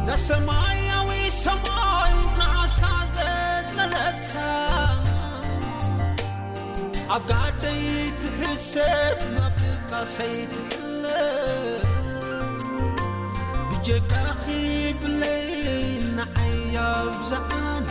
እዛ ሰማያዊ ሰማይ ናሳ ዘጽለለታ፣ ኣብ ጋደይ ትሕሰብ፣ ኣብ ድቃሰይ ትሕለ። ብጀካኺ ብለይ ንዓይ ኣብዝሓለ።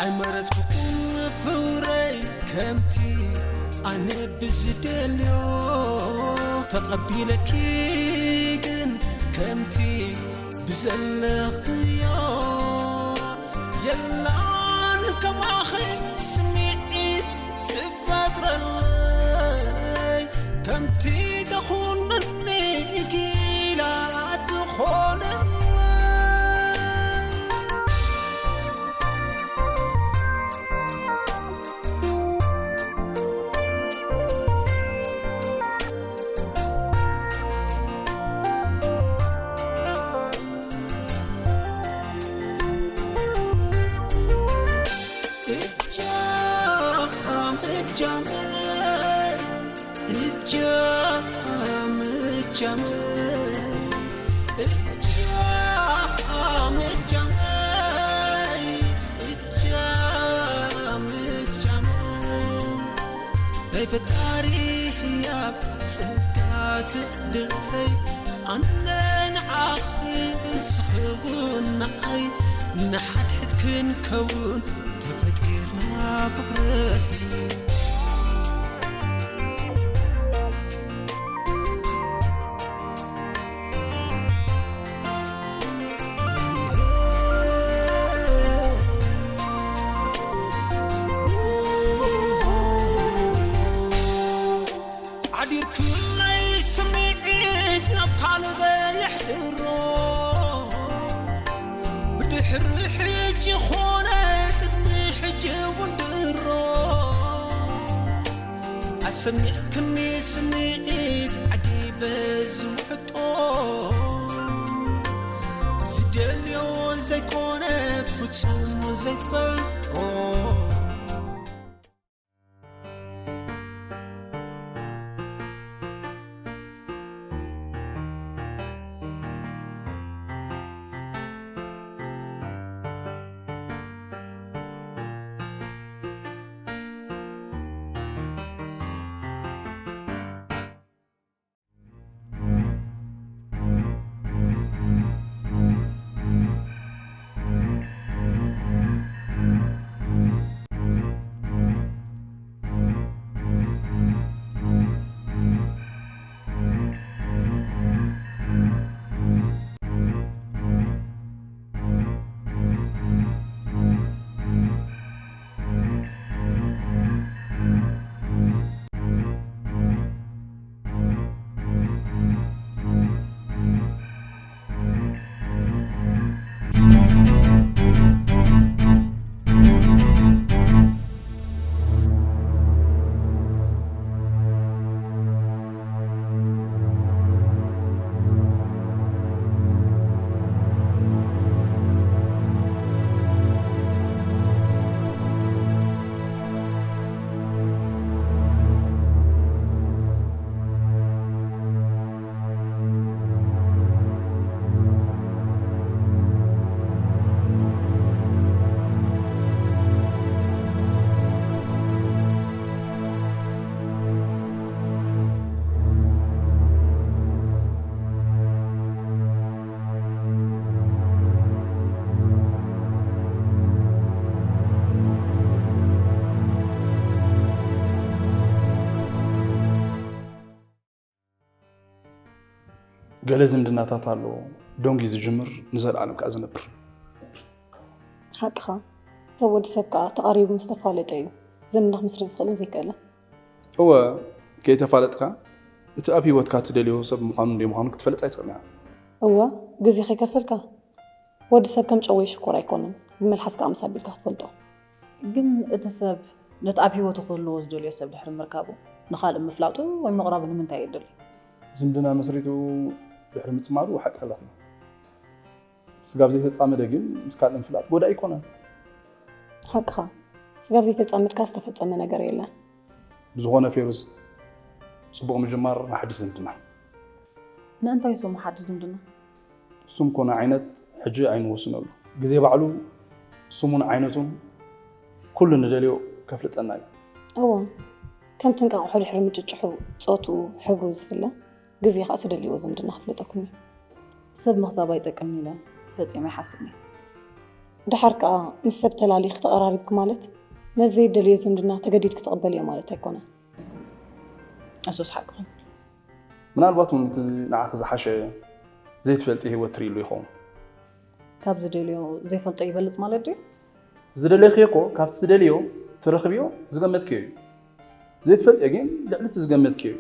ኣይመረጽኩኹን ፍቕረይ ከምቲ ኣነ ብዝደልዮ፣ ተቐቢለኪ ግን ከምቲ ብዘለኽዮ። የላን ከማኺ ስምዒት ትፈጥረለይ፣ ከምቲ ተኹነኒ ጊላ ትኾነለይ። እጃም እጃመይ፣ እጃም እጃመይ፣ እጃም እጃመይ፣ እጃም እጃመይ። ናይ ፈጣሪ ህያብ ጸጋ ትዕድልተይ፣ ኣነ ንዓኺ ንስኺ እውን ንዓይ፣ ንሓድሕድ ክንከውን ተፈጢርና ፍቕረይ። ሓዲርኩለይ ስምዒት ናብ ካልእ ዘየሕድሮ፣ ብድሕሪ ሕጂ ኾነ ቅድሚ ሕጂ እውን ድሮ፣ ኣሰሚዕክኒ ስምዒት ዓጊበ ዝውሕጦ፣ ዝደልዮ ዘይኮነ ፍጹም ዘይፈልጦ። ገለ ዝምድናታት ኣሎ፣ ደንጉዩ ዝጅምር፣ ንዘለኣለም ከኣ ዝነብር። ሓቅኻ። ሰብ ወዲ ሰብ ከኣ ተቓሪቡ ምስ ተፋለጠ እዩ ዝምድና ክምስርት ዝኽእልን ዘይክእልን። እወ፣ ከይተፋለጥካ እቲ ኣብ ህይወትካ ትደልዮ ሰብ ምዃኑን ዘይምዃኑን ክትፈልጥ ኣይትኽእልን ኢኻ። እወ፣ ግዜ ከይከፈልካ። ወዲ ሰብ ከም ጨወይ ሽኮር ኣይኮነን፣ ብመልሓስ ከኣ ምስ ኣቢልካ ክትፈልጦ። ግን እቲ ሰብ ነቲ ኣብ ህይወቱ ክህልዎ ዝደልዮ ሰብ ድሕሪ ምርካቡ፣ ንኻልእ ምፍላጡ ወይ ምቕራቡ ንምንታይ የድሊ? ዝምድና መስሪቱ ድሕሪ ምጽማዱ ሓቂ ከለኽና። ስጋብ ዘይተጻመደ ግን ምስ ካልእ ምፍላጥ ጎዳኢ ኣይኮነን። ሓቅኻ፣ ስጋብ ዘይተጻመድካ ዝተፈጸመ ነገር የለን። ብዝኾነ ፌሩዝ፣ ጽቡቕ ምጅማር ንሓድሽ ዝምድና። ንእንታይ ስሙ ሓድሽ ዝምድና? ስም ኮነ ዓይነት ሕጂ ኣይንወስነሉ። ግዜ ባዕሉ ስሙን ዓይነቱን ኩሉ ንደልዮ ከፍልጠና እዩ። እወ፣ ከምቲ እንቃቑሖ ድሕሪ ምጭጭሑ ጾትኡ፣ ሕብሩ ዝፍለ፣ ግዜ ኸኣ ትደልይዎ ዝምድና ክፍልጠኩም እዩ። ሰብ ምኽዛብ ኣይጠቅምን ኢለ ፈጺመ ኣይሓስብን እየ። ደሓር ከኣ ምስ ሰብ ተላሊኺ ተቐራሪብኪ ማለት ነዚ ዘይደልዮ ዝምድና ተገዲድኪ ትቕበልዮ ማለት ኣይኮነን። እሱስ ሓቅኹም። ምናልባት እውን እቲ ንዓኺ ዝሓሸ ዘይትፈልጢ ህይወት ትርእይሉ ይኸውን። ካብ ዝደልዮ ዘይፈልጦ ይበልጽ ማለት ድዩ? ዝደለኽዮ እኮ ካብቲ ትደልዮ ትረኽብዮ ዝገመትክዮ እዩ። ዘይትፈልጥዮ ግን ልዕሊ እቲ ዝገመትክዮ እዩ።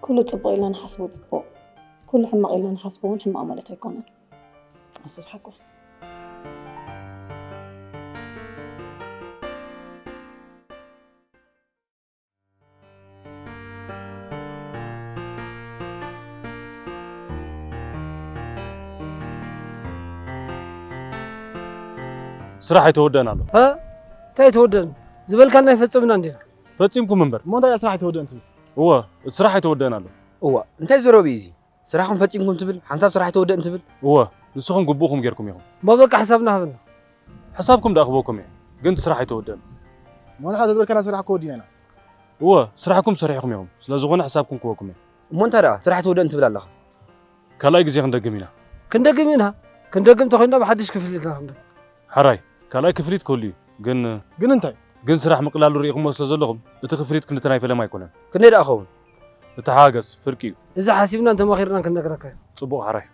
ኩሉ ጽቡቕ ኢልና ንሓስቦ ጽቡቕ፣ ኩሉ ሕማቕ ኢልና ንሓስቦ እውን ሕማቕ ማለት ኣይኮነን። እሱስ ሓቁ። ስራሕ ኣይተወደእን ኣሎ። ሀ? እንታይ ኣይተወደእን? ዝበልካና ኣይፈጸምና እንዲና። ፈጺምኩም እምበር። እሞ እንታይ ስራሕ ኣይተወደእን ትብል? እወ፣ እቲ ስራሕ ኣይተወደእን ኣሎ። እዋ፣ እንታይ ዘረቢ እዩ እዚ? ስራሕኹም ፈጺምኩም ትብል፣ ሓንሳብ ስራሕ ኣይተወደእን ትብል? እወ፣ ንስኹም ግቡእኹም ጌርኩም ኢኹም። እሞ በቃ ሕሳብና ሃበና። ሕሳብኩም ደኣ ክበኩም እየ፣ ግን እቲ ስራሕ ኣይተወደእን። እሞ ንሕና ዘዝበልካና ስራሕ እኮ ወዲናና። እወ፣ ስራሕኩም ሰሪሕኹም ኢኹም፣ ስለ ዝኾነ ሕሳብኩም ክበኩም እየ። እሞ እንታይ ደኣ ስራሕ ኣይተወደእን ትብል ኣለኻ? ካልኣይ ግዜ ክንደግም ኢና። ክንደግም ኢና። ክንደግም ተኾይንና ብሓድሽ ክፍሊት ኢና ክንደግም። ሕራይ፣ ካልኣይ ክፍሊት ክህሉ እዩ፣ ግን ግን እንታይ? ግን ስራሕ ምቕላሉ ርኢኹሞ ስለ ዘለኹም እቲ ክፍሊት ክንዲ ናይ ፈለማ ኣይኮነን። ክንደይ ደኣ ክኸውን? እተሓጋገዝ፣ ፍርቂ እዩ። እዚ ሓሲብናን ተማኺርናን ክንነግረካ እዩ። ጽቡቕ ሕራይ።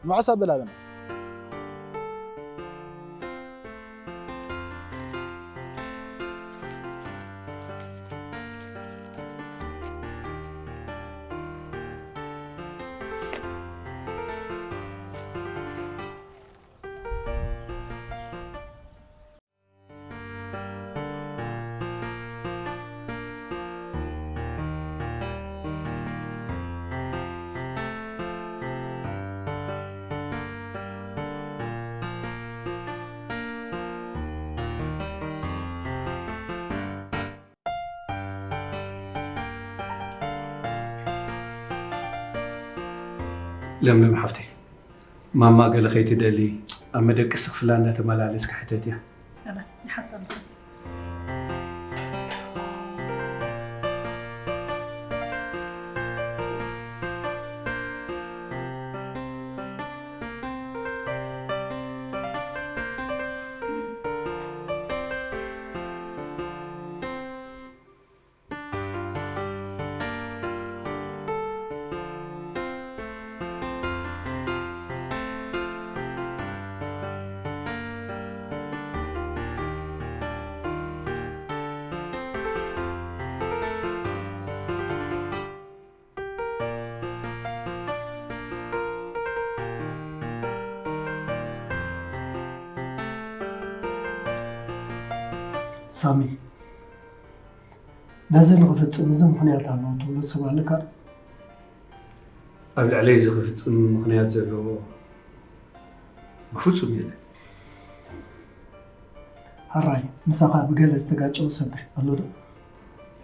መዓስ ኣበላልና? ለምለም ሓፍተይ፣ ማማ ገለ ከይትደሊ ኣብ መደቀሲ ክፍላ እናተመላለስካ ሕተትያ። ሳሚ፣ ነዚ ንኽፍጽም እዚ ምኽንያት ኣለዎ ትብሎ ሰብ ኣለካ ዶ? ኣብ ልዕለይ እዚ ክፍጽም ምኽንያት ዘለዎ ብፍጹም የለን። ሕራይ፣ ምሳኻ ብገለ ዝተጋጨወ ሰብ ኣሎ ዶ?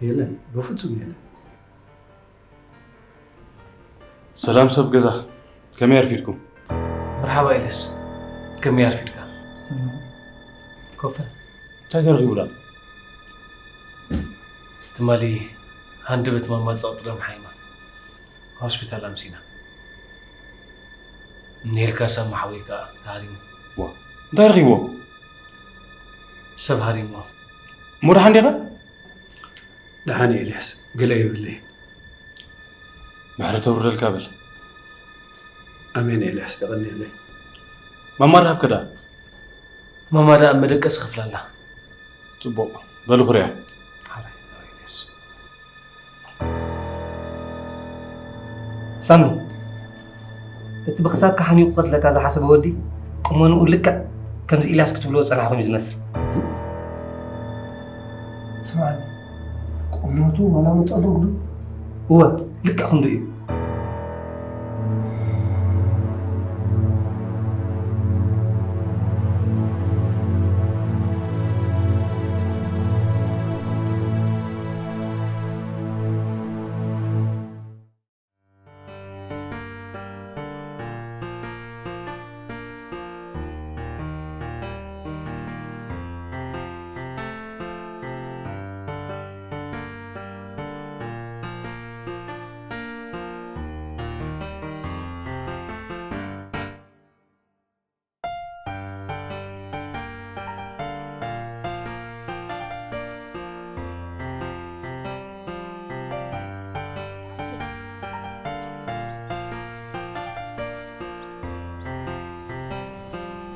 የለን፣ ብፍጹም የለን። ሰላም ሰብ ገዛ፣ ከመይ ኣርፊድኩም? መርሓባ ኤልያስ፣ ከመይ ኣርፊድካ? ሰላም። ኮፍ በል። እንታይ ተረኺቡ ደኣ? ትማሊ ሃንደበት ማማ ጸቕጢ ደም ሓይማ ሆስፒታል ኣምሲና። እኒሄልካ ሳሚ ሓወይ ከኣ ተሃሪሙ። ዋ፣ እንታይ ረኺብዎ? ሰብ ሃሪምዎ። እሞ ደሓን ዲኻ? ደሓን እየ ኤልያስ፣ ገለ የብለይን። ምሕረት የውርደልካ በል። ኣሜን ኤልያስ፣ የቐንየለይ። ማማ ረኸብካ ደኣ? ማማ ደኣ ኣብ መደቀሲ ክፍሊ ኣላ። ጽቡቕ፣ በሉ ኩርያ። ሓራይ፣ ሓራይ ኤልያስ። ሳሚ፣ እቲ ብኽሳድካ ሓኒቑ ክቐትለካ ዝሓሰበ ወዲ፣ ቁመንኡ ልክዕ ከምዚ ኢልያስ ክትብልዎ ዝጸናሕኩም እዩ ዝመስል። ስምዓኒ፣ ቁመቱ ዋላ መጠኑ እግሩ? እወ፣ ልክዕ ክንዱ እዩ።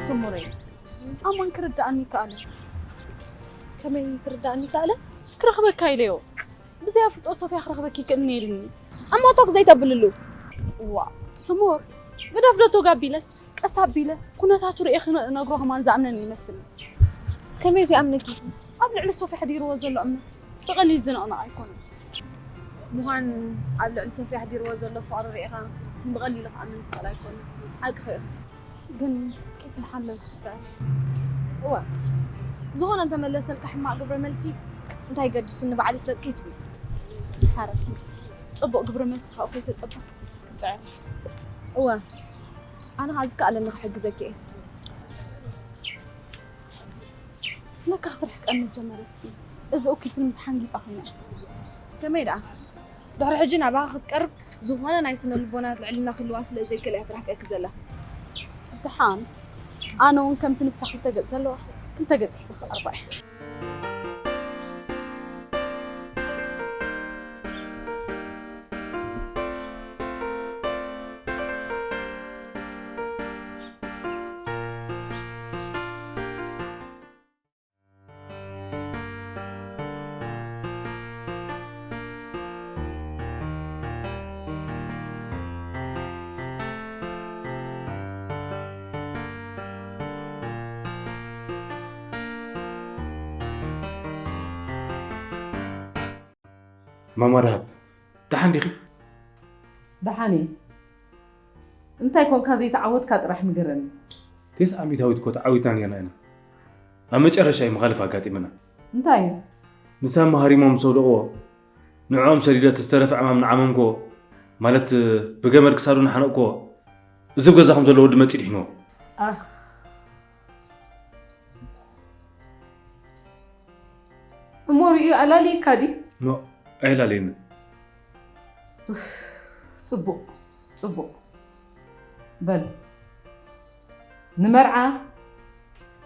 ስሙረይ፣ ኣማን ክርዳእኒ ይከኣለ። ከመይ ክርዳእኒ ይከኣለ? ክረኽበካ ኢለዮ። ብዘይ ኣፍልጦ ሶፍያ ክረኽበኪ ይክእልኒ ኢልኒ። እሞ ቶክ ዘይተብልሉ። ዋ፣ ስሙር፣ ግደፍ ዶ ቶግ ኣቢለስ፣ ቀስ ኣቢለ ኩነታቱ ርእየ ክነግሮ ከማን ዝኣምነኒ ይመስል። ከመይ ዘይኣምነኪ? ኣብ ልዕሊ ሶፍያ ኣሕዲርዎ ዘሎ እምነት ብቐሊል ዝንቕነቕ ኣይኮነን። ምዃን ኣብ ልዕሊ ሶፍያ ኣሕዲርዎ ዘሎ ፍቕሪ ርኢኻ ብቐሊሉ ክኣምን ዝኽእል ኣይኮነን። ሓቅኺ ኢኺ። ግን ከይተሓለልኩ ክጽዕር። እወ፣ ዝኾነ እንተመለሰልካ ሕማቕ ግብረ መልሲ እንታይ ገድስ ንባዕሉ ይፍለጥ ከይትብል። ሓረስቲ፣ ጽቡቕ ግብረ መልሲ ካብኡ ከይተጸበ ክጽዕር። እወ፣ ኣነ ኸኣ ዝከኣለኒ ክሕግዘኪ እየ። ለካ ክትርሕቀኒ ጀመረሲ። እዚ እኩይትን ተሓንጊጣ ኮይና። ከመይ ደኣ? ድሕሪ ሕጂ ናባኻ ክትቀርብ ዝኾነ ናይ ስነ ልቦና ልዕልና ክህልዋ ስለ ዘይክእል እያ ትርሕቀኪ ዘላ። ደሓን፣ ኣነ እውን ከምቲ ንሳ ክልተ ገጽ ዘለዋ፣ ክልተ ገጽ ሒዘ ክቐርባ እየ። ማማ ደሃብ፣ ደሓን ዲኺ? ደሓን እየ። እንታይ ኮንካ ዘይተዓወትካ ጥራሕ ንገረኒ። ተስዓ ሚእታዊት እኮ ተዓዊትና ነይርና ኢና። ኣብ መጨረሻ እዩ መኻልፍ ኣጋጢመና። እንታይ እዩ? ንሳሚ ሃሪሞም ምስ ኣውደቕዎ፣ ንዕኦም ሰዲደ እቲ ዝተረፈ ዕማም ንዓመምክዎ፣ ማለት ብገመድ ክሳዱ ንሓነቕክዎ፣ እዚ ኣብ ገዛኹም ዘሎ ወዲ መጺኡ ድሒንዎ። ኣኽ። እሞ ርእዩ ኣላልየካ ድዩ? ኖ፣ ኣየላልየንን። ጽቡቕ፣ ጽቡቕ። በል፣ ንመርዓ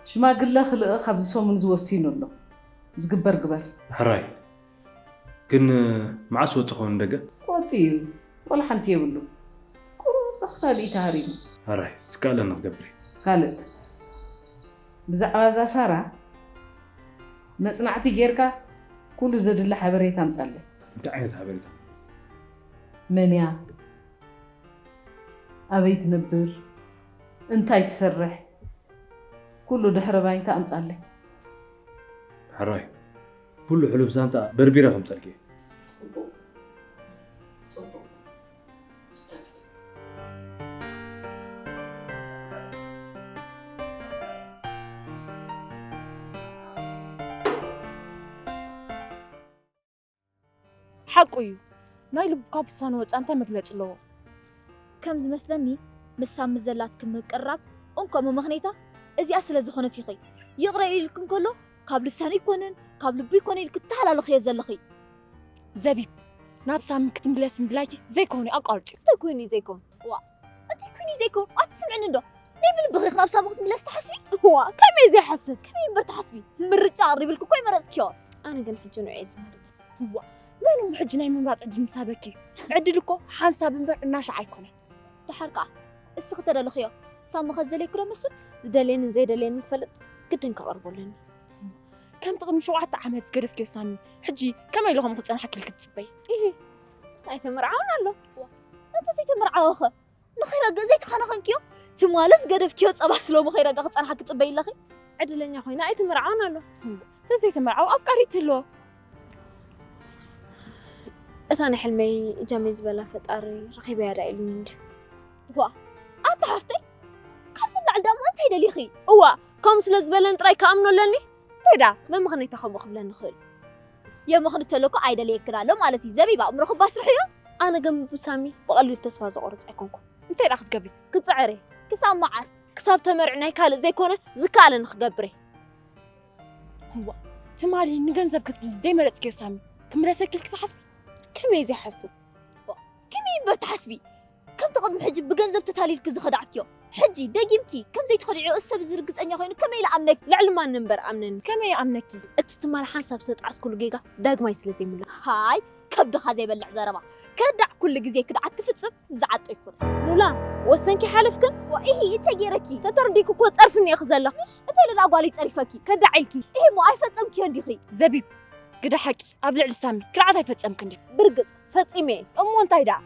ሽማግለ ክልእኽ ኣብዚ ሰሙን እዚ ወሲኑ ኣሎ። ዝግበር ግበር። ሕራይ። ግን መዓስ ወጽእ ክኸውን ንደገ? ክወጽእ እዩ። ዋላ ሓንቲ የብሉ። ቁሩብ ክሳብ ኢቲ ሃሪሙ። ሕራይ፣ ዝከኣለኒ ክገብር እየ። ካልእ፣ ብዛዕባ እዛ ሳራ መጽናዕቲ ጌርካ ኩሉ ዘድሊ ሓበሬታ ኣምጻለይ። እንታይ ዓይነት ሓበሬታ? መን እያ? ኣበይ ትነብር? እንታይ ትሰርሕ? ኩሉ ድሕረ ባይታ ኣምጻለይ። ሕራይ፣ ኩሉ ሕሉፍ ዛንታ በርቢረ ከምጸልኪ እየ። ጽቡቕ። ጽቡቕ። ስተን። ሓቁ እዩ። ናይ ልቡ ካብ ልሳኑ ወጻኢ እንታይ መግለጺ ኣለዎ? ከም ዝመስለኒ፣ ምስ ሳሚ ዘላትኪ ምቅርራብ እንኮ መመኽነይታ እዚኣ ስለ ዝኾነት ኢኺ። ይቕረ ኢልኪ እንከሎ፣ ካብ ልሳኑ ኣይኮነን፣ ካብ ልቡ ኣይኮነ ኢልኪ ትተሃላለኽዮ ዘለኺ። ዘቢብ፣ ናብ ሳሚ ክትምለሲ ምድላይኪ ዘይኮነ ኣቋርጽዮ። እንታይ ኮይኑ እዩ ዘይኮን? ዋ፣ እንታይ ኮይኑ እዩ ዘይኮን? ኣትስምዕኒ እንዶ? ናይ ብልብኺ ናብ ሳሚ ክትምለስ ትሓስቢ? ዋ፣ ከመይ ዘይሓስብ? ከመይ እምበር ትሓስቢ? ምርጫ ኣቕሪብልኪ እኮ ኣይመረጽክዮን። ኣነ ግን ሕጂ ንዑ እየ ዝመርጽ። ዋ፣ መን እሞ ሕጂ ናይ ምምራጽ ዕድል ምስ ሃበኪ? ዕድል እኮ ሓንሳብ እምበር እናሻዕ ኣይኮነን። ደሓር ከኣ እስኺ ተደለኽዮ ሳሚ ከ ዝደልየኪ ዶ መስል? ዝደልየንን ዘይደልየንን ክፈልጥ ግድን ከቕርቦ ኣለኒ። ከምቲ ቅድሚ ሸውዓተ ዓመት ዝገደፍክዮ ሳሚ፣ ሕጂ ከመይ ኢለ ከምኡ ክጸንሓኪ ኢልኪ ትጽበዪ? ኢሂ፣ ኣይተመርዓወን ኣሎ። ዋ፣ እንተ ዘይተመርዓወ ኸ ንኸይረግእ ዘይተኸናኸንክዮ? ትማሊ ዝገደፍክዮ ጸባ ስሎሚ ከይረግእ ክጸንሓ ክትጽበዪ ኣለኺ? ዕድለኛ ኮይና ኣይትመርዓወን ኣሎ። ተዘይተመርዓወ ኣፍቃሪ ትህልዎ። እታ ናይ ሕልመይ እጃመይ ዝበላ ፈጣሪ ረኺበያ ዳ ኢሉኒ እንድዩ። ዋ፣ ኣታ ሓፍተይ፣ ካብዚ ንላዕሊ ደኣ እንታይ ደሊኺ? እዋ፣ ከምኡ ስለ ዝበለኒ ጥራይ ክኣምኖ ኣለኒ? እንታይ ደኣ መመኽነይታ ከምኡ ክብለኒ ይኽእል? የመኽኒ ተሎ እኮ ኣይደልየክን ኣሎ ማለት እዩ። ዘቢብ ኣእምሮኺ ባስርሕዮ። ኣነ ግን ብሳሚ ብቐሊሉ ተስፋ ዘቑርጽ ኣይኮንኩን። እንታይ ደኣ ክትገብሪ? ክጽዕር እየ። ክሳብ መዓስ? ክሳብ ተመርዒ ናይ ካልእ ዘይኮነ ዝከኣለኒ ክገብር እየ። እዋ፣ ትማሊ ንገንዘብ ክትብሊ ዘይመረጽክዮ ሳሚ ክምለሰኪ ኢልኪ ትሓስቢ? ከመይ ዘይሓስብ? ዋ፣ ከመይ እምበር ትሓስቢ? ከምቲ ቅድሚ ሕጂ ብገንዘብ ተታሊልኪ ዝኸዳዕክዮ፣ ሕጂ ደጊምኪ ከም ዘይትኸድዕዮ እዚ ሰብ እዚ ርግጸኛ ኮይኑ ከመይ ኢለ ኣምነኪ? ልዕሊ ማንም እምበር ኣምነኒ። ከመይ ይኣምነኪ? እቲ ትማሊ ሓንሳብ ዝተጣዕስኩሉ ጌጋ ዳግማይ ስለ ዘይምለስ። ሃይ፣ ከብድኻ ዘይበልዕ ዘረባ። ከዳዕ ኩሉ ግዜ ክድዓት ክፍጽም ዝዓጦ ይኹን። ሉላ፣ ወሰንኪ ሓለፍክን? ዋኢሂ፣ እንታይ ገይረኪ? ተተርዲኩ እኮ ጸርፍኒ ኢኺ ዘለኺ። ምሽ? እንታይ ኢለ ደኣ ጓለይ ጸሪፈኪ? ከዳዕ ኢልኪ። ኢሂ፣ እሞ ኣይፈጸምክዮን ዲኺ? ዘቢብ፣ ግደ ሓቂ፣ ኣብ ልዕሊ ሳሚ ክድዓት ኣይፈጸምክን ዲኺ? ብርግጽ፣ ፈጺመ እየ። እሞ እንታይ ደኣ?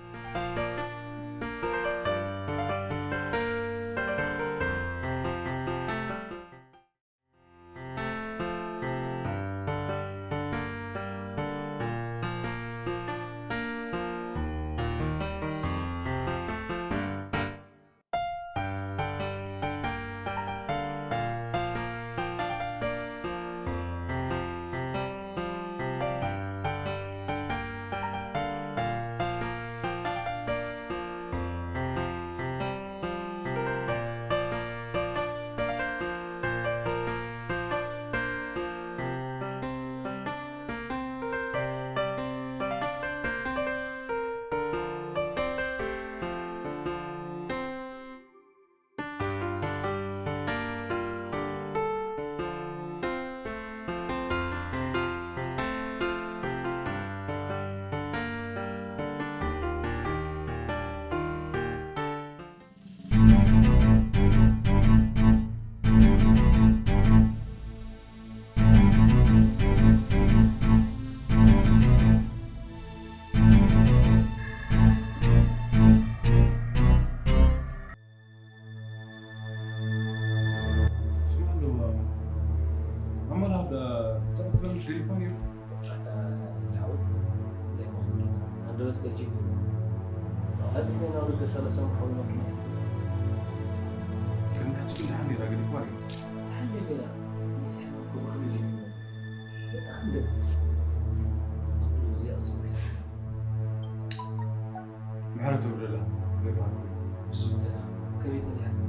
ምሕረት ይውረደላ። ዘይበሃል ኮይኑ። እሱ እንተ ደኣ ከመይ ጸኒሓትካ?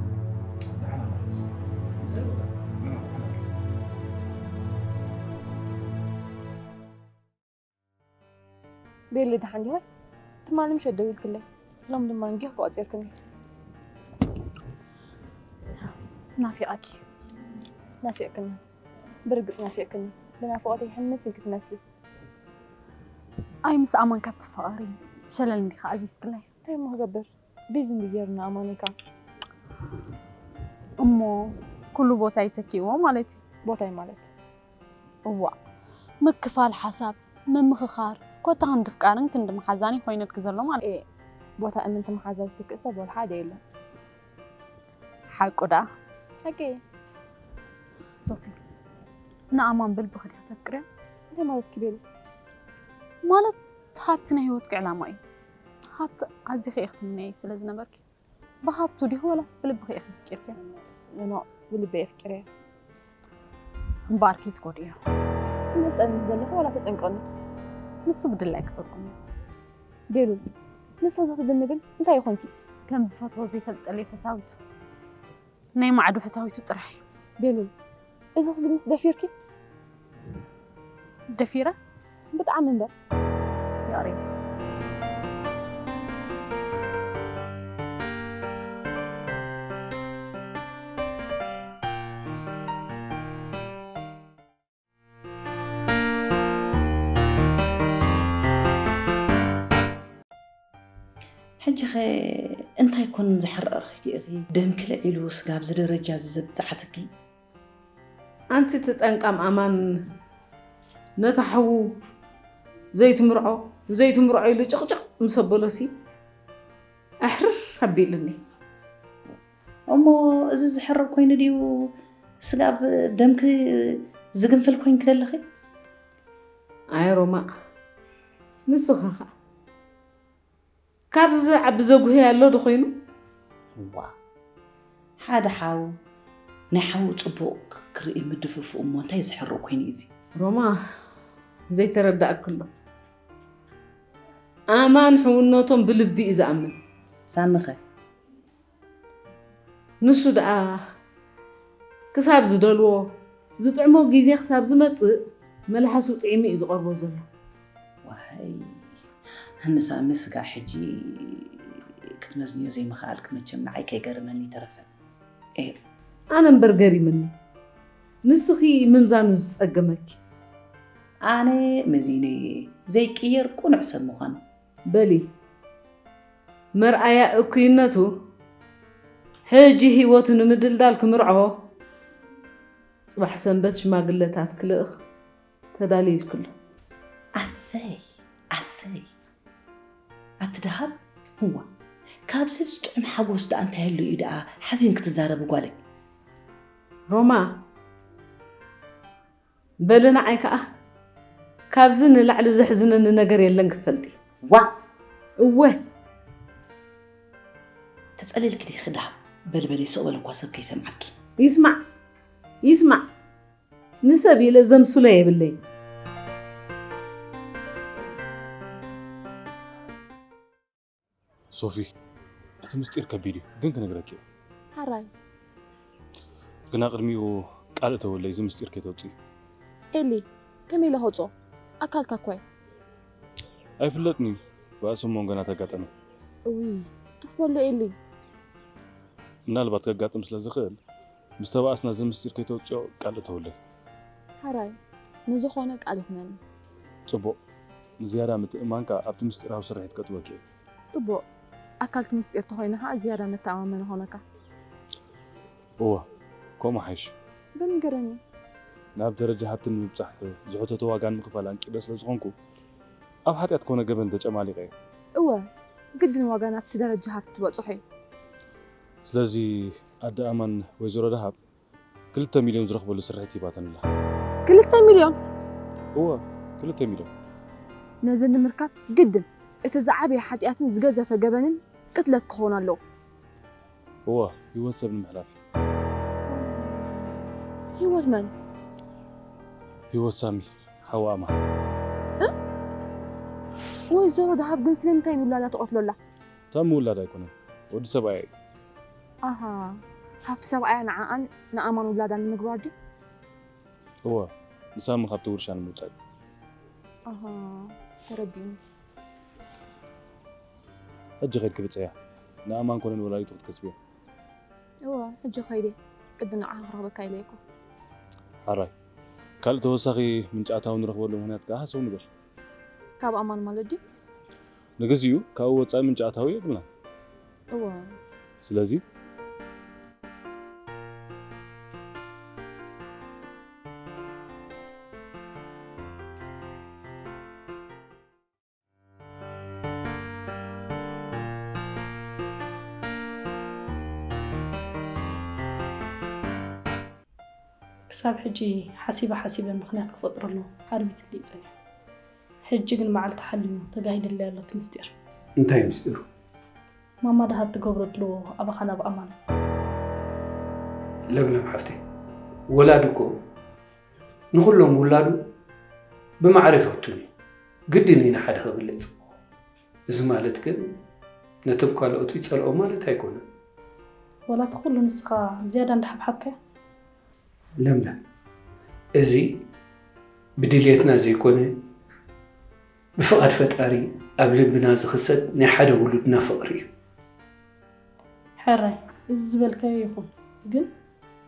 ደሓን ኣላ። እንታይ በላ? ደሓን ኣላ። ቤሊ፣ ደሓን ዲኻ? ትማሊ ምሸት ደዊልክለይ፣ ሎም ድማ እንጌ ተቋጺርክኒ። ናፊቐኪ። ናፊቕክኒ። ብርግጽ ናፊቕክኒ። ብናፍቖተይ ሕምስ ኢልኪ ትመስሊ። ኣይ፣ ምስ ኣማን ካብ ትፋቐሪ ሸለል እንዲኻ ኣዚዝክለይ። እንታይ እሞ ክገብር? ቢዚ እንዲ ጌርና ኣማን ኢልካ። እሞ ኩሉ ቦታይ ተኪእዎ ማለት እዩ? ቦታይ ማለት? እዋእ፣ ምክፋል ሓሳብ፣ ምምኽኻር፣ ኮታ ክንዲ ፍቃርን ክንዲ መሓዛን እዩ ኮይነልኪ ዘሎ ማለት። ኤ፣ ቦታ እምንቲ መሓዛ ዝትክእ ሰብ ወላ ሓደ የለን። ሓቁ ደኣ። ሓቂ። ሶፊ፣ ንኣማን ብልብኺ ዲኺ ተፍቅርያ? እንታይ ማለትኪ ቤሉ? ማለት ሃብቲ ናይ ህይወትኪ ዕላማ እዩ። ሃብቲ ኣዚኺ ኢኺ ትምነዪ ስለ ዝነበርኪ፣ ብሃብቱ ዲኺ ወላስ ብልብኺ ኢኺ ኣፍቂርክዮ? ኖ፣ ብልበይ ኣፍቂረዮ። እምበኣር ከይትጎድእዮ። ትመጸኒ ዘለኺ ዋላ ተጠንቀቕኒ። ንሱ ብድላይ ክትወቅኒ። ቤሉ፣ ንሳ ዘትብልኒ ግን እንታይ ይኾንኪ? ከም ዝፈትዎ ዘይፈልጠለይ ፈታዊቱ። ናይ ማዕዶ ፈታዊቱ ጥራሕ እዩ። ቤሉ፣ እዛ ትብልንስ ደፊርኪ? ደፊረ? ብጣዕሚ እምበር። ይቕሬታ። ሕጂ ኸ እንታይ ኮን ዝሕረቐርኺ ኢኺ? ደምኪ ልዒሉ ስጋብ እዚ ደረጃ እዚ ዘብጽሓትኪ? ኣንቲ እቲ ጠንቃም ኣማን ነታ ሓዉ ዘይትምርዖ፣ ዘይትምርዖ ኢሉ ጭቕጭቕ ምስ ኣበሎሲ ኣሕርር ኣቢሉኒ። እሞ እዚ ዝሕረቕ ኮይኑ ድዩ ስጋብ ደምኪ ዝግንፍል ኮይንኪ ዘለኺ? ኣይ ሮማ፣ ንስኺ ኸኣ ካብዚ ዝዓቢ ዘጉህይ ኣሎ ዶ ኮይኑ? እዋ፣ ሓደ ሓው ናይ ሓዉ ጽቡቕ ክርኢ ምድፍፍኡ እሞ እንታይ ዝሕርቕ ኮይኑ እዩ እዚ? ሮማ፣ ዘይተረዳእኪ ኣሎ። ኣማን ሕውነቶም ብልቢ እዩ ዝኣምን። ሳሚ ኸ? ንሱ ደኣ ክሳብ ዝደልዎ፣ ዝጥዕሞ ግዜ ክሳብ ዝመጽእ፣ መልሓሱ ጥዒሙ እዩ ዝቐርቦ ዘሎ። ዋይ፣ ንሳሚ ስጋብ ሕጂ ክትመዝንዮ ዘይምኽኣልኪ መቸም ንዓይ ከይገረመኒ ኣይተረፈን። ኤ። ኣነ እምበር ገሪምኒ። ንስኺ ምምዛኑ ዝጸገመኪ። ኣነ መዚነ እየ ዘይቅየር ቅኑዕ ሰብ ምዃኑ። በሊ፣ መርኣያ እኩይነቱ ሕጂ ህይወቱ ንምድልዳል ክምርዖ፣ ጽባሕ ሰንበት ሽማግለታት ክልእኽ ተዳልዩ ኢልክሎ። ኣሰይ፣ ኣሰይ። ኣቲ ደሃብ፣ ህዋ፣ ካብዚ ዝጥዕም ሓጎስ ደኣ እንታይ ኣሎ እዩ ደኣ ሓዚን ክትዛረቢ ጓለይ? ሮማ፣ በሊ ንዓይ ከኣ ካብዚ ንላዕሊ ዘሕዝነኒ ነገር የለን ክትፈልጢ። ዋ! እወ። ተጸሊልኪ ዲኺ ደሃብ? በሊ በሊ ስቕ በሊ እኳ ሰብ ከይሰምዓኪ። ይስማዕ፣ ይስማዕ። ንሰብ ኢለ ዘምስሎ የብለይ። ሶፊ፣ እቲ ምስጢር ከቢድ እዩ፣ ግን ክነግረኪ እየ። ሓራይ። ግና ቅድሚኡ ቃል እተወለይ እዚ ምስጢር ከይተውፅኢ። ኤሊ፣ ከመይ ኢለ ከውፅኦ? ኣካልካ እኮ እየ። ኣይፍለጥን እዩ፣ ባእሲ እሞ ገና ተጋጠመ። እውይ፣ ትኽበሎ ኤሊ። ምናልባት ከጋጥም ስለ ዝኽእል፣ ምስ ተባእስና እዚ ምስጢር ከይተውፅኦ ቃል እተወለይ። ሓራይ፣ ንዝኾነ ቃል ይኹነኒ። ፅቡቕ፣ ዝያዳ ምትእምማን ከኣ ኣብቲ ምስጢራዊ ስርሒት ከእትወኪ እየ። ጽቡቕ። ኣካልቲ ምስጢር ተኾይነ ኸኣ ዝያዳ መተኣማመኒ ኾነካ። እወ፣ ከምኡ ሓይሽ። በምገረኒ። ናብ ደረጃ ሃብቲ ንምብጻሕ ዝሕተቶ ዋጋን ምኽፋል ኣንቂደ ስለ ዝኾንኩ፣ ኣብ ሓጢኣት ኮነ ገበን ተጨማሊቐ እየ። እወ፣ ግድን ዋጋ ናብቲ ደረጃ ሃብቲ ትበጽሖ እዩ። ስለዚ ኣደ ኣማን ወይዘሮ ደሃብ ክልተ ሚልዮን ዝረኽበሉ ስርሒት ሂባተን ኣላ። ክልተ ሚልዮን? እወ፣ ክልተ ሚልዮን። ነዚ ንምርካብ ግድን እቲ ዝዓበየ ሓጢኣትን ዝገዘፈ ገበንን ቅትለት ክኸውን ኣለዎ። እወ፣ ህይወት ሰብ ንምሕላፍ እዩ። ህይወት መን? ህይወት ሳሚ፣ ሓዋ ኣማን። ወይዘሮ ደሃብ ግን ስለምንታይ ንውላዳ ትቐትሎ ኣላ? ሳሚ ውላዳ ኣይኮነን፣ ወዲ ሰብኣያ እዩ። ኣሃ፣ ሃብቲ ሰብኣያ ንዓኣን ንኣማን ውላዳን ንምግባር ድዩ? እወ፣ ንሳሚ ካብቲ ውርሻ ንምውጻእ እዩ። ኣሃ፣ ተረዲኡኒ። ሕጂ ከይድኪ ብጽሕያ፣ ንኣማን ኮነ ንወላዲቱ ክትከስብዮ። እወ፣ ሕጂ ከይደ ቅድም ንዓኻ ክረኽበካ ኢለ እኮ። ሓራይ፣ ካልእ ተወሳኺ ምንጪ ኣታዊ ንረኽበሉ ምኽንያት ከኣ ሃሰው ንበል። ካብ ኣማን ማለት ድዩ? ንግዚኡ ካብኡ ወጻኢ ምንጪ ኣታዊ የብልናን። እወ። ስለዚ ክሳብ ሕጂ ሓሲበ ሓሲበ ምኽንያት ክፈጥረሉ ኣርቢትለይ ጸኒሑ። ሕጂ ግን መዓልቲ ሓልዩ ተጋሂዱለይ ኣሎ እቲ ምስጢር። እንታይ ምስጢሩ? ማማ ደሃብ ትገብሮ ኣለዎ ኣባኻን ኣብ ኣማን። ለምለም ሓፍተይ፣ ወላዲ እኮ ንኹሎም ውላዱ ብማዕረ ይፈቱን እዩ። ግድን እዩ ንሓደ ክብልጽ። እዚ ማለት ግን ነቶም ካልኦቱ ይጸልኦም ማለት ኣይኮነን። ዋላ እቲ ኩሉ ንስኻ ዝያዳ እንዳሓብሓብካያ። ለምለም፣ እዚ ብድልየትና ዘይኮነ ብፍቓድ ፈጣሪ ኣብ ልብና ዝኽሰት ናይ ሓደ ውሉድና ፍቕሪ እዩ። ሕራይ፣ እዚ ዝበልካዮ ይኹን፣ ግን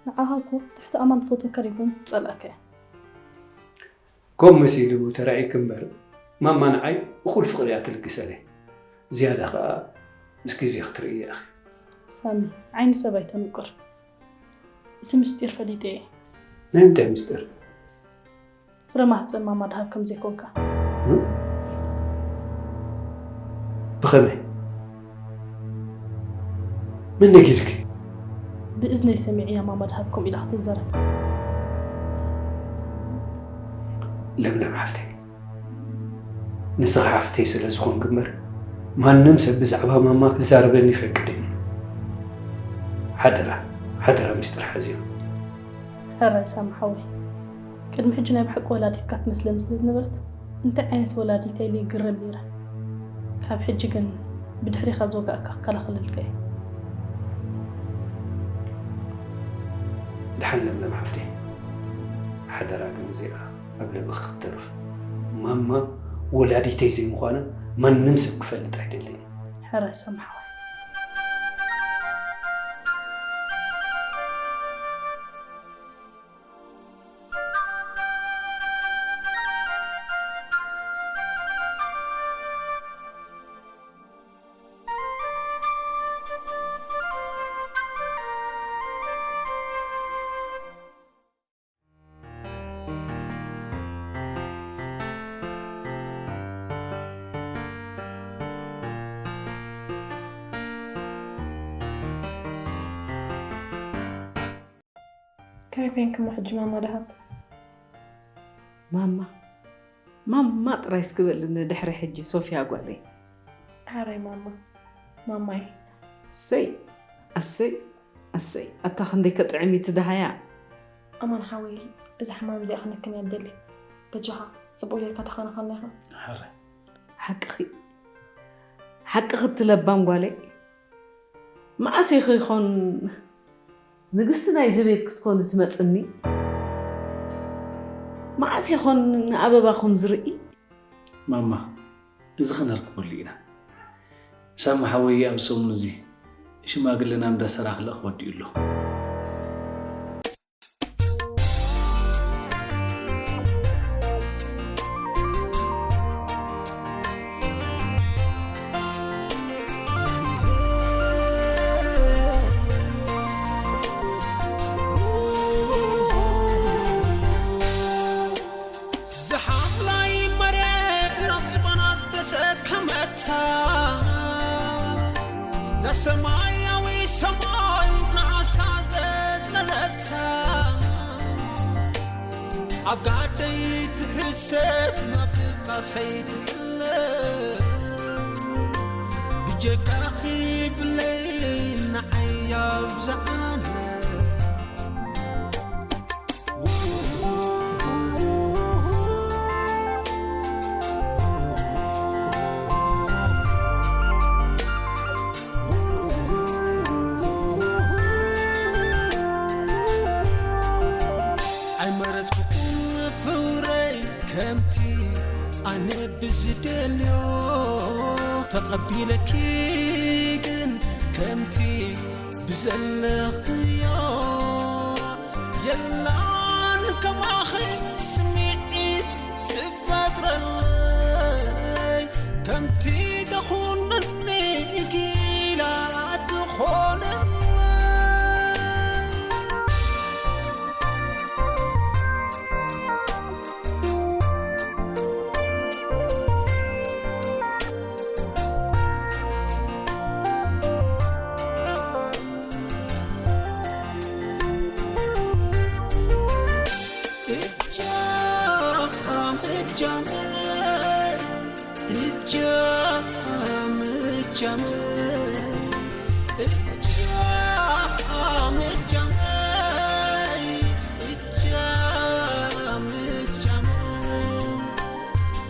ንዓኻ እኮ ትሕቲ ኣማን ትፈትወካ ደይኮነት ትጸልኣካ እያ። ከምኡ መሲሉ ተራእዩኪ እምበር፣ ማማ ንዓይ እኹል ፍቕሪ እያ ትልግሰለይ። ዝያዳ ኸኣ ምስ ግዜ ክትርእይያ ኢኺ። ሳሚ፣ ዓይኒ ሰብ ኣይተንቁር። እቲ ምስጢር ፈሊጠ እየ። ናይ ምንታይ ምስጢር? ፍረ ማህጸን ማማ ደሃብ ከም ዘይኮንካ። ብኸመይ? መን ነጊርኪ? ብእዝነይ ሰሚዐያ ማማ ደሃብ ከምኡ ኢላ ክትዛረብ። ለምለም ሓፍተይ፣ ንስኺ ሓፍተይ ስለ ዝኾንኪ እምበር ማንም ሰብ ብዛዕባ ማማ ክዛረበኒ ይፈቅድን እዩ። ሓደራ፣ ሓደራ ምስጢር ሓዝዮ። ሕራይ ሳሚ ሓወይ፣ ቅድሚ ሕጂ ናይ ብሓቂ ወላዲትካ ትመስለኒ ስለ ዝነበረት እንታይ ዓይነት ወላዲት እያ ኢለ ይግረም ነይረ። ካብ ሕጂ ግን ብድሕሪኻ ዝወጋእካ ክከላኸለልካ እየ። ደሓን ለምለም ሓፍተይ፣ ሓደራ ግን እዚኣ ኣብ ልብኺ ክትተርፍ። ማማ ወላዲተይ ዘይምዃና ማንም ሰብ ክፈልጥ ኣይደልን። ሕራይ ሳሚ ሓወይ። ከመይ ኮይንክሞ ሕጂ ማማ ደሃብ? ማማ ማማ ጥራይ እስኪ በልኒ ድሕሪ ሕጂ ሶፊያ ጓለይ። ሓራይ ማማ፣ ማማይ። ኣሰይ ኣሰይ ኣሰይ ኣታ ክንደይ ከጥዕም እዩ እቲ ደሃያ። ኣማን ሓወይ፣ እዚ ሕማም እዚኣ ክነክን እያ ትደሊ። በጃኻ ጽቡቕ ጌርካ ተኸናኸና ኢኻ። ሓራይ ሓቅኺ ሓቅኺ እቲ ለባም ጓለይ። መዓስ ኢኺ ይኾን ንግስቲ ናይዚ ቤት ክትኮኒ ትመጽኒ? መዓስ ይኾን ንኣበባኹም ዝርኢ? ማማ፣ እዚ ኸነርክበሉ ኢና። ሳሚ ሓወይ ኣብ ሰሙን እዚ ሽማግለና እንዳ ሰራ ክልእኽ ወዲኡ ኣሎ። ዝሓምላይ መሬት ናብ ዝባና ተሰከመታ፣ ዘሰማያዊ ሰማይ ንዓሳ ዘጽለለታ፣ ኣብ ጋደይ ትሕሰብ ናብ ድቃሰይ ትሕለ፣ ብጀካኺ ብለይ ንዓይ ኣብዝሓለ። ኣይመረጽኩኹን ፍቕረይ ከምቲ ኣነ ብዝደልዮ፣ ተቐቢለኪ ግን ከምቲ ብዘለኽዮ። የላን ከማኺ ስምዒት ትፈጥረለይ፣ ከምቲ ተኹነኒ ጊላ ትኾነለይ።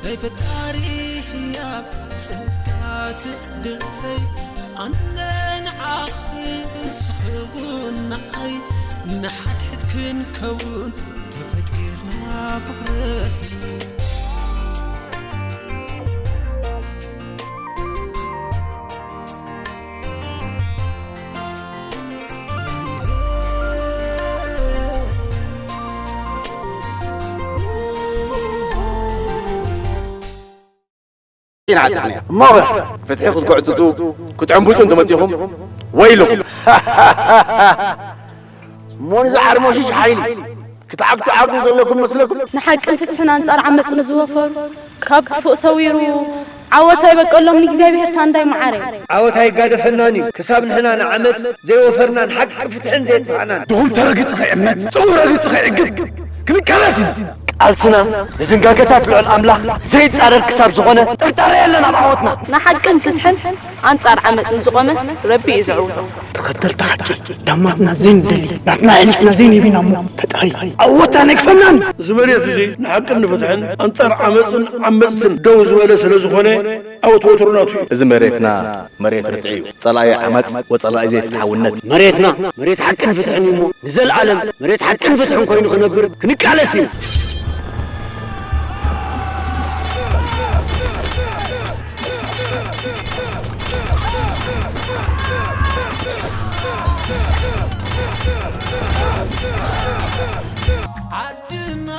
ናይ ፈጣሪ ህያብ ጸጋ ትዕድልተይ፣ ኣነ ንዓኺ ንስኺ እውን ንዓይ፣ ንሓድሕድ ክንከውን ተፈጢርና ፍቕረት። ኢና ዓጢቕናዮ። እሞ ፍትሒ ክትጉዕጽጹ ክትዕንቡጩ እንተመጺኹም ወይልኹም። እሞ ንዚ ዓርሞሽሽ ሓይሊ ክትዓግቱ ዓቕሚ ዘለኩም መስለኩም? ንሓቅን ፍትሕን ኣንጻር ዓመጽ ንዝወፈሩ ካብ ክፉእ ሰዊሩ ዓወት ኣይበቀሎም ንእግዚኣብሔር ሳንዳይ መዓረይ። ዓወት ኣይጋደፈናን እዩ ክሳብ ንሕና ንዓመጽ ዘይወፈርናን ሓቂ ፍትሕን ዘየጥፋእናን። ድኹም ተረግጺ ከይእመት ጽቡቕ ረግጺ ከይዕግብ ክንቃለስ ኢና። ቃልስና ንድንጋገታት ልዑል ኣምላኽ ዘይጻረር ክሳብ ዝኾነ ጥርጣረ የለን ኣብ ዓወትና። ንሓቅን ፍትሕን ኣንጻር ዓመጽ ንዝቖመ ረቢ እዩ ዘዕውቶ። ተኸተልቲ ሓቂ ዳማትና ዘይንደሊ ናትና ኣሕሊፍና ዘይንህብ ኢና እሞ ፈጣሪ ዓወትና ኣይግፈናን። እዚ መሬት እዚ ንሓቅን ንፍትሕን ኣንጻር ዓመጽን ዓመጽትን ደው ዝበለ ስለ ዝኾነ ዓወት ወትሩ ናቱ እዩ። እዚ መሬትና መሬት ርትዒ እዩ። ጸላኢ ዓመጽ ወጸላኢ ዘይፍትሓውነት። መሬትና መሬት ሓቅን ፍትሕን እዩ እሞ ንዘለኣለም መሬት ሓቅን ፍትሕን ኮይኑ ክነብር ክንቃለስ ኢና። ዓድና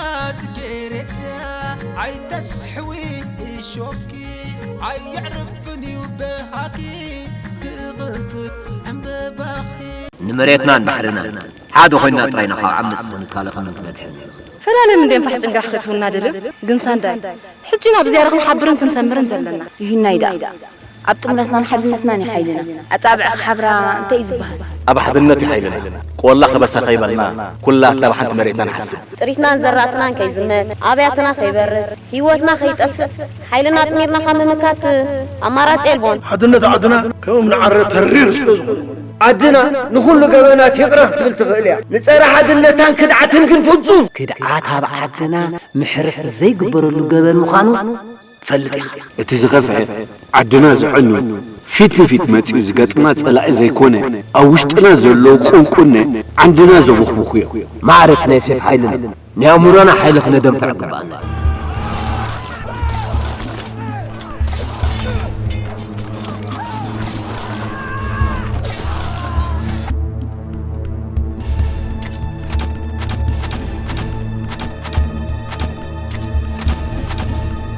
ጽጌረዳ ኣይተስሕዊ እሾኪ ኣየዕርፍን እዩ በሃኪ ክቕንጥብ ዕምበባኺ። ንመሬትናን ባሕርናን ሓደ ኮይንና ጥራይ ኢና ካብ ዓመጽ ክንከላኸልን ክንድሕንን ንኽእል። ፈላለም እንድየን ፋሕ ጭንጋሕ ከእትውና ደልዮም፣ ግን ሳንዳይ ሕጂ ናብ ዝያዳ ክንሓብርን ክንሰምርን ዘለና። ይህናይ ደኣ ኣብ ጥምረትናን ሓድነትናን እዩ ሓይልና። ኣጻብዕ ክሓብራ እንታይ እዩ ዝበሃል? ኣብ ሓድነት እዩ ሓይልና። ቆላ ከበሳ ከይበልና፣ ኩላትና ብሓንቲ መሬትና ንሓስብ። ጥሪትናን ዘራእትናን ከይዝመት፣ ኣብያትና ከይበርስ፣ ህይወትና ከይጠፍእ፣ ሓይልና ኣጥሚርና ካብ ምምካት ኣማራጺ የልቦን። ሓድነት ዓድና ከም እምኒ ዓረ ተሪር ስለ ዝኾነ። ዓድና ንኹሉ ገበናት ይቕረ ክትብል ትኽእል እያ። ንጸረ ሓድነታን ክድዓትን ግን ፍጹም። ክድዓት ኣብ ዓድና ምሕረት ዘይግበረሉ ገበን ምዃኑ ፈልጥ ኢኻ። እቲ ዝኸፍአ ዓድና ዘዕኑ ፊት ንፊት መጺኡ ዝገጥማ ጸላኢ ዘይኮነ፣ ኣብ ውሽጥና ዘሎ ቁንቁነ ዓንድና ዘቦኽቡኹ እዮም። ማዕረ እቲ ናይ ሴፍ ሓይልና ናይ ኣእምሮና ሓይሊ ክነደንፍዕ ግባኣና።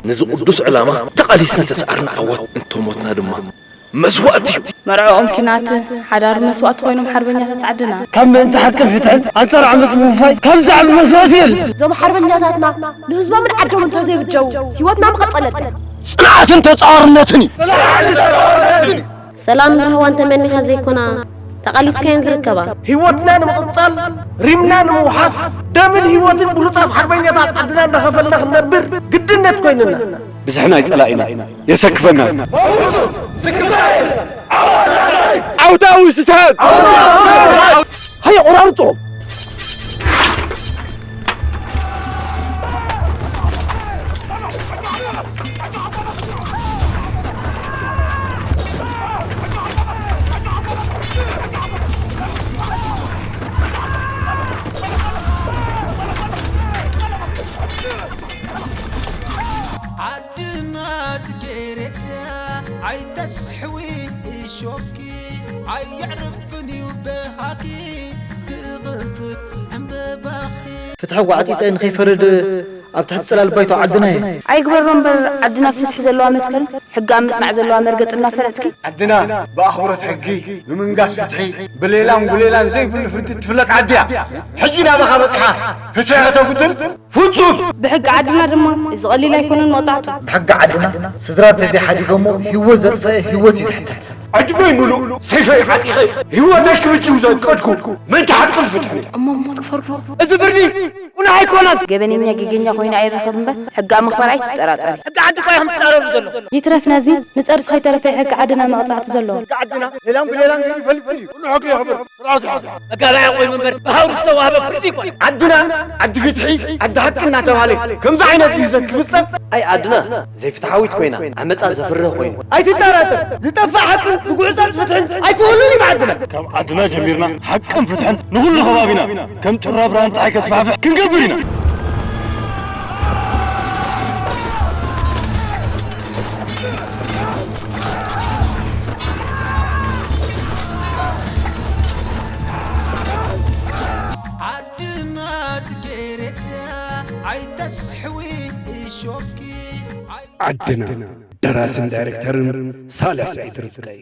ነዚ ቅዱስ ዕላማ ተቓሊስና ተሰዓርና ዓወት፣ እንተሞትና ድማ መስዋእቲ እዩ። መርዕኦም ኲናት፣ ሓዳር መስዋእቲ ኮይኖም ሓርበኛታት ዓድና። ካብ ምእንቲ ሓቅን ፍትሕን ኣንጻር ዓመጽ ምውፋይ ካብ ዝዓቢ መስዋእቲ የለን። እዞም ሓርበኛታትና ንህዝቦምን ዓዶምን እንተዘይብጀው ህይወትና ምቐጸለትን። ጽንዓትን ተጻዋርነትን እዩ። ሰላምን ራህዋን ተመኒኻ ዘይኮና ተቓሊስካየን ዝርከባ። ህይወትና ንምቕጻል፣ ሪምና ንምውሓስ፣ ደምን ህይወትን ብሉጻት ሓርበኛታት ዓድና እንዳኸፈልና ክንነብር ግድነት ኮይንና። ብዝሒ ናይ ጸላኢና የሰክፈና። ዓውታ ውሽጢ ሰዓት ሃየ ቆራርጾ። ዓድና ጽጌረዳ ኣይተስሕዊ እሾኪ ኣየዕርፍን እዩ በሃኪ ክቕንጥብ ዕምበባኺ። ፍትሒ ጓዕጺጸ ንኸይፈርድ ኣብ ትሕቲ ጽላል ባይቶ ዓድና እየ። ኣይግበሮ እምበር ዓድና ፍትሒ ዘለዋ መትከል ሕጊ ኣብ ምጽናዕ ዘለዋ መርገጽ እናፈለጥኪ። ዓድና ብኣኽብሮት ሕጊ፣ ብምንጋስ ፍትሒ፣ ብሌላን ጉሌላን ዘይብሉ ፍርዲ እትፍለጥ ዓዲ እያ። ሕጂ ናባኻ በጺሓ ፍትሒ ከተጉድል ፍጹም። ብሕጊ ዓድና ድማ እዚ ቀሊል ኣይኮነን መቕጻዕቱ። ብሕጊ ዓድና ስድራ እንተዘይሓዲጎሞ ህይወት ዘጥፈአ ህይወት እዩ ዝሕተት። ዕድመይ ምሉእ ሰይፈይ ዓጢቐ ህይወተይ ክብጅው ዘቀድኩ ምእንቲ ሓቅን ፍትሕን እየ። እሞ ሞት ክፈርዶ? እዚ ፍርዲ ቁኑዕ ኣይኮነን። ገበነኛ ጌገኛ ኮይኑ ኣይረኸብ እምበር ሕጊ ኣብ ምኽባር ኣይትጠራጠሪ። ሕጊ ዓዲ እኳ ኢኹም ትጻረሩ ዘለኹም። ይትረፍ ነዚ ንጸድፊ ከይተረፈ ሕጊ ዓድና መቕጻዕቲ ዘለዎ። ሕጊ ዓድና ሌላን ብሌላን ገይሩ ይፈልፍል እዩ። ኩሉ ሕጊ የኽብር። ስርዓት ይሓዝ። መጋባእያ ኮይኑ እምበር ብሃውሪ ዝተዋህበ ፍርዲ ኣይኮነን። ዓድና ዓዲ ፍትሒ ዓዲ ሓቂ እናተባህለ ከምዚ ዓይነት ግህሰት ክፍጸም ኣይ ዓድና ዘይፍትሓዊት ኮይና ዓመጻ ዘፍርህ ኮይኑ። ኣይትጠራጠር፣ ዝጠፍእ ሓቅን ዝጉዕጸጽ ፍትሕን ኣይክህሉን እዩ ብዓድና። ካብ ዓድና ጀሚርና ሓቅን ፍትሕን ንኹሉ ከባቢና ከም ጩራ ብርሃን ጸሓይ ከስፋሕፍሕ ክንገብር ኢና። ዓድና ጽጌረዳ ኣይተስሕዊ እሾኪ ኣይ ዓድና ደራስን ዳይሬክተርን ሳልሕ ስዒድ ርዝቀይ።